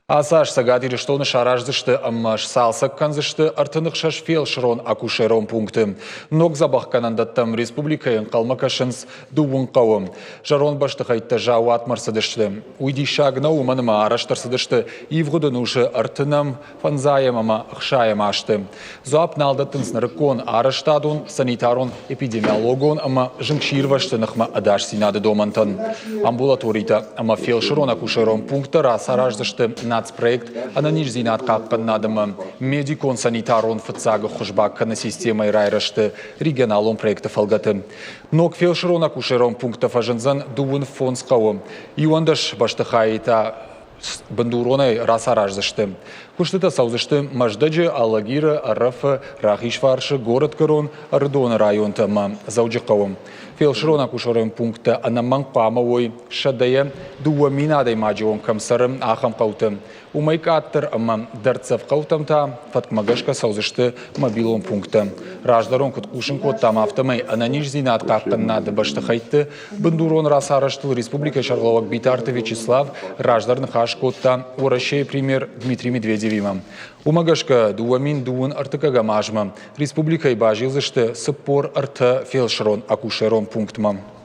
Ацы аз Цӕгат Ирыстоны сараздзысты ӕмӕ сцалцӕг кӕндзысты 36 фелсырон-акушерон пункты. Ног дзӕбӕхгӕнӕндӕттӕм республикӕйы ӕнхъӕлмӕ кӕсынц дыууын хъӕуы. Зӕронд бӕстыхӕйттӕ заууатмӕ ӕрцыдысты. Уый диссаг нӕу, уымӕн ӕмӕ арӕзт ӕрцыдысты ивгъуыд ӕнусы ӕртынӕм, фӕндзайӕм ӕмӕ ӕхсайӕм азты. Дзуапп нал дӕттынц нырыккон арӕзтадон, санитарон, эпидемиологон ӕмӕ зынгсирвӕзты ныхмӕ ӕдасдзинады домӕнтӕн. Амбулаторитӕ ӕмӕ фелсырон-акушерон пункттӕ рацараздзысты нацпроект ӕнӕниздзинад хъахъхъӕнынад ӕмӕ медикон-санитарон фыццаг ӕххуыс бакӕныны системӕйы райрӕзты регионалон проекты фӕлгӕты. Ног фелсырон-акушерон пункттӕ фӕзындзӕн 25 хъӕуы, 11 бӕстыхайы та бындуронӕй рацараздзысты. Куыстытӕ цӕудзысты Мӕздӕджы, Алагиры, Ӕрӕфы, Рахизфарсы, Горӕтгӕрон, Ӕрыдоны районты ӕмӕ Дзӕуджыхъӕуы. Фелсырон-акушерон пункттӕ ӕнӕмӕнг хъуамӕ уой сӕдӕйӕ 2000 адӕймаджы онг кӕм цӕры, ахӕм хъӕуты. Уымӕй къаддӕр ӕмӕ дӕрддзӕф хъӕутӕм та фӕткмӕ гӕсгӕ цӕудзысты мобилон пункттӕ. Раздӕрон куыд хъусын кодтам, афтӕмӕй ӕнӕниздзинад хъахъхъӕнынады бӕстыхӕйтты бындурон рацарӕзтыл республикӕйы сӕргълӕууӕг Битарты Вячеслав раздӕр ныхас кодта Уӕрӕсейы премьер Дмитрий Медведевимӕ. Уымӕ гӕсгӕ 2023 азмӕ республикӕйы базилдзысты 43 фелсырон-акушерон пунктмӕ.